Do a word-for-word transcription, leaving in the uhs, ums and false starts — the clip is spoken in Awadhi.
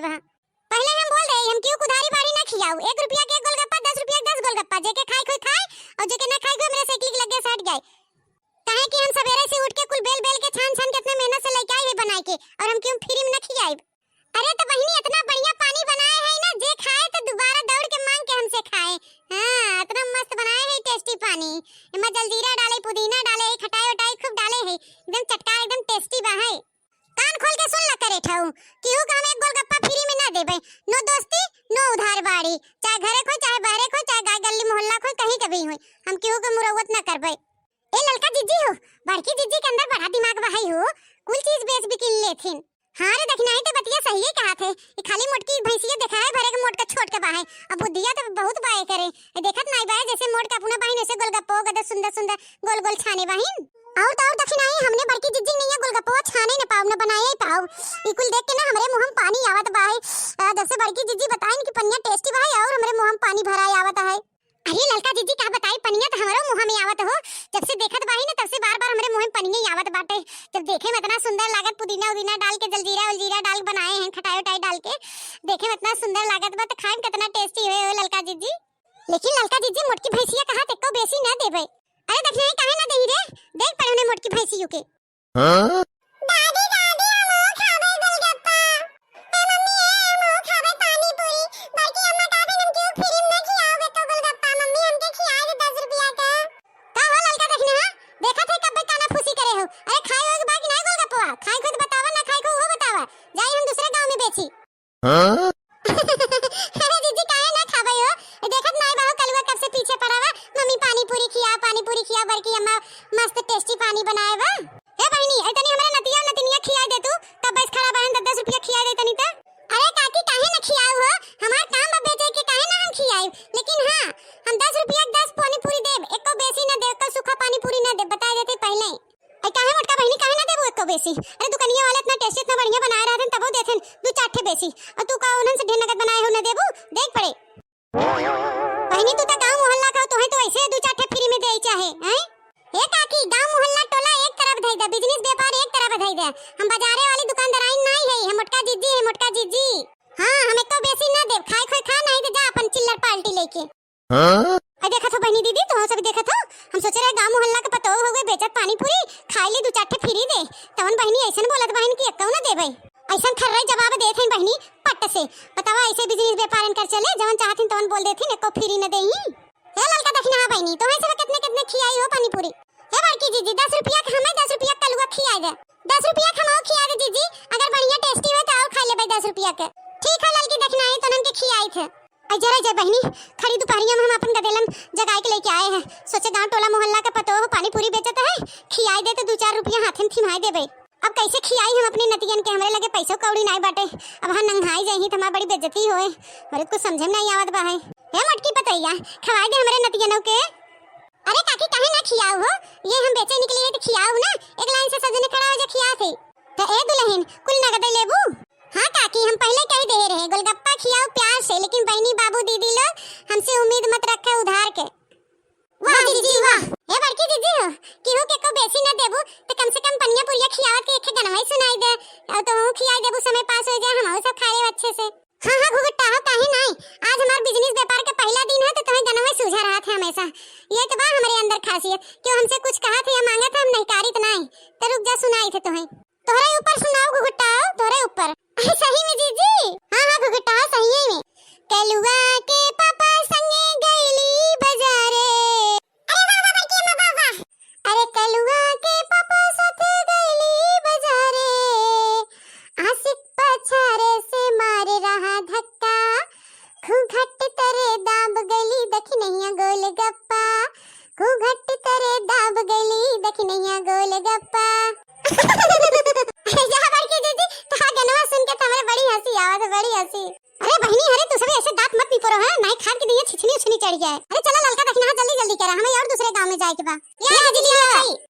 बा। पहिले हम बोल रहे, हम केहू के उधारी बाड़ी ना खियाऊ। एक रुपया के एक गोलगप्पा, दस रुपया के दस गोलगप्पा, जेके खाए कोई खाए, और जेके ना खाए कोई हमरे से एक लगे से हट जाए। काहे कि हम सबेरे से उठ के कुल बेल बेल के, छान छान के, इतने मेहनत से लेके आई है बनाए के, और हम केहू फ्री में ना खियाई। अरे तो बहिनी, इतना बढ़िया पानी बनाए है ना, जे खाए तो दोबारा दौड़ के मांग के हमसे खाए। हाँ, इतना मस्त बनाए है टेस्टी पानी। एमा जलजीरा डाले, पुदीना डाले, खटाई उटाई खूब डाले है, एकदम चटका, एकदम टेस्टी बा है। कान खोल के सुन ला करे ठऊ, केहू का हम एक गोलगप्पा फ्री में ना देबे। No दोस्ती, no उधार बाड़ी, चाहे घरे खोई, चाहे बहरे खोई, चाहे गाय गल्ली मोहल्ला खोई, कहीं के भी होई, हम केहू के मुरौवत ना करबे। ए ललका जिज्जी हो, बड़की जिज्जी के अंदर बड़ा दिमाग बा है हो, कुल चीज बेच बिकिन लेथिन। हाँ रे दखिनाही, ते बतिया सही ही कहा थे, ई खाली मोटकी भैंसिया देखा है, भरे के मोट का छोट के बा है, अब बुद्धिया तो बहुत बाए करे। ए देखत नाई बाए, जैसे मोट का अपना बाहिन, वैसे गोलगप्पो गदे सुंदर सुंदर गोल गोल छाने बाहिन। और तो और दखिनाही, हमने बड़की जिज्जी नहीं है गोलगप्पो छाने न पाऊ, न बनाए पाऊ। ई कुल देख के ना हमरे मुंह में पानी आवत बा है। आ, जब से बड़की जिज्जी बताइन कि पनिया टेस्टी बा है, और हमरे मुंह में पानी भराए आवत है। अरे ललका जिज्जी, का बताई, पनिया तो हमरो मुंह में आवत हो। जब से देखत बाही ना, तब से बार बार हमरे मुंह में पनिया ही आवत बाटे। जब देखे में इतना सुंदर लागत, पुदीना उदीना डाल के, जलजीरा उलजीरा डाल बनाए हैं, खटाई उटाई डाल के, देखे में इतना सुंदर लागत बा, तो खाए में कितना टेस्टी होए हो ललका जिज्जी। लेकिन ललका जिज्जी, मोटकी भैंसिया कहा ते को बेसी ना देबे। अरे दखिनाही, काहे ना देही रे, देख पड़े उन्हें मोटकी भैंसियों के। हाँ? दादी, दादी, हमहू खाबे गोलगप्पा। ए मम्मी, ए, हमहू खाबे पानी पूरी। बड़की अम्मा का भी नमकीन फ्री में ना खियाओगे तो गोलगप्पा, मम्मी हमके खिया दे दस रुपया का। का हो ललका दखिनाही, देखत है कब्बे काना फूसी करे हो। अरे खाए हो एक बार कि ना गोलगप्पा? खाए खुद बतावा, ना खाए को वो बतावा। जाई हम दूसरे गांव में बेची। हाँ? अरे जिज्जी, काहे ना खाबे हो? ए, देखत नाई बा हो, कलुआ कब से पीछे पड़ा बा, "मम्मी, पानी पूरी खिया, पानी पूरी खिया।" बड़की अम्मा मस्त टेस्टी पानी बनाए बा। ए बहिनी, ए तनी हमरे नतिया नतिनिया खियाए दे तू, कब बस खड़ा बहन, दस दस रुपया खियाए दे तनी त। अरे काकी, काहे ना खियाऊ हो? हमार काम बा बेचे के, काहे ना हम खियाई? लेकिन हाँ, हम दस रुपया के दस पानी पूरी देब, एको बेसी ना देब, एको सूखा पानी पूरी ना देब, बताए देते पहले ही। अरे काहे मोटका बहिनी, काहे ना देबू एको बेसी? अरे दुकनिया वाले इतना टेस्टी, इतना बढ़िया बनाए रहते, तबो देते दू चार ठे बेसी। और तू का उन्हन से ढेर नगद बनाए हो, ना देबू? देख पड़े। बहिनी, तू तो गांव मोहल्ला का, तोहे तो ऐसे दू चार ठे फ्री में दे चाहे, हैं? ए काकी, गांव मोहल्ला टोला एक तरफ धई दे, बिजनेस व्यापार एक तरफ धई दे। हम बाजारे वाली दुकानदाराइन नाई है, हम मोटका जिज्जी है, मोटका जिज्जी। हाँ, हम एको बेसी ना देब, खाए खोए खा, नहीं तो जा अपन चिल्लर पाल्टी लेके। हाँ? अरे देखत हो बहिनी दीदी, तोहू सब देखत हो, हम सोचे रहे गांव मोहल्ला के पतोह हो गए बेचत पानी पूरी, खाई ली दू चार ठे फ्री दे। तवन बहिनी ऐसन बोलत बहिन कि एक्को न देबे। ऐसन खर्रे जवाब देत हन बहिनी पट से। बतावा ऐसे बिजनेस व्यापारन कर चले, जवन चाहथिन तवन बोल देथिन, एक्को फ्री न देही। हे ललका दखिनाही बहिनी, तोहे सब कितने कितने खियाई हो पानी पूरी? हे बड़की जीजी, दस रुपया के हमें दस रुपया कलुआ खियाई दे, दस रुपया के हमहू खिया दे जीजी, अगर बढ़िया टेस्टी हो तो और खा लेबे दस रुपया के। ठीक है ललकी दखिनाही, तोहन के खियाई थे। अरे जरा जय बहिनी, खड़ी दुपहरिया में हम अपन गदेलन जगाए के लेके आए हैं। सोचे गांव टोला मोहल्ला के पतोह पानी पूरी बेचत है, खियाई दे तो दू चार रुपया हाथे में थिमाए देबे। अब कैसे खियाई हम अपने नतियन के, हमरे लगे पैसो कौड़ी नाई बाटे। अब हाँ नंगाई जाई तो हमार बड़ी बेइज्जती होए। हमरे कुछ समझे में नाई आवत बा है। हे मोटकी पतोहिया, खवाई दे हमरे नतियनों के। अरे काकी, काहे ना खियाऊ हो? ये हम बेचे निकली है तो खियाऊ ना। एक लाइन से सब जने खड़ा हो जा, खिया थे। तो ए दुल्हन, कुल नगदे लेबू? हाँ काकी, हम पहले कही दे रहे, गोलगप्पा खियाऊ प्यार से, लेकिन बहिनी, बाबू, दीदी लोग हमसे उम्मीद मत रखे उधार के। वाह जीजी, वाह। हे बड़की जीजी हो, केहू के को बेसी ना देबू, तो कम से कम पनिया पुरिया खियावत के एक गनवा ही सुनाई दे। और तो हूँ खियाई देबू, समय पास हो जाए, हम सब खा लेब अच्छे से। हाँ, हाँ, घुघुट्टा हो, काहे नाई? आज हमार बिजनेस व्यापार के पहला दिन है, तो तुम्हें गनवा ही सूझा रहा था हमेशा। ये तो बा हमारे अंदर खासियत, केहू हमसे कुछ कहा थे या मांगा था, हम नहीं कारित नाई। तो रुक जा, सुनाई थे तुम्हें। तोहरे ऊपर सुनाऊ घुघुट्टा हो, तोहरे ऊपर। अरे सही में जीजी? हाँ, हाँ, घुघुट्टा हो, सही में। कलुआ के पापा संगे गईली बाजारे। अरे वाह, वाह, बड़की अम्मा, वाह, वाह। अरे कलुआ के पापा साथे गईली बाजारे। आशिक पछारे से मारे रहा धक्का। घूंघट तरे दाब गईली दखिनैया गोलगप्पा। घूंघट तरे दाब गईली दखिनैया गोलगप्पा। जा बड़की जीजी, तोहार गनवा सुन के तो हमरे बड़ी हंसी आवत है, बड़ी हंसी। अरे बहिनी, अरे तू सभी ऐसे दांत मत पिपरो है, नाई खाद के दिए छिछनी उछनी चढ़ जाए। अरे चला ललका दखिनाही, जल्दी जल्दी करा, हमें और दूसरे गांव में जाए के बा। या जीजी, या भाई।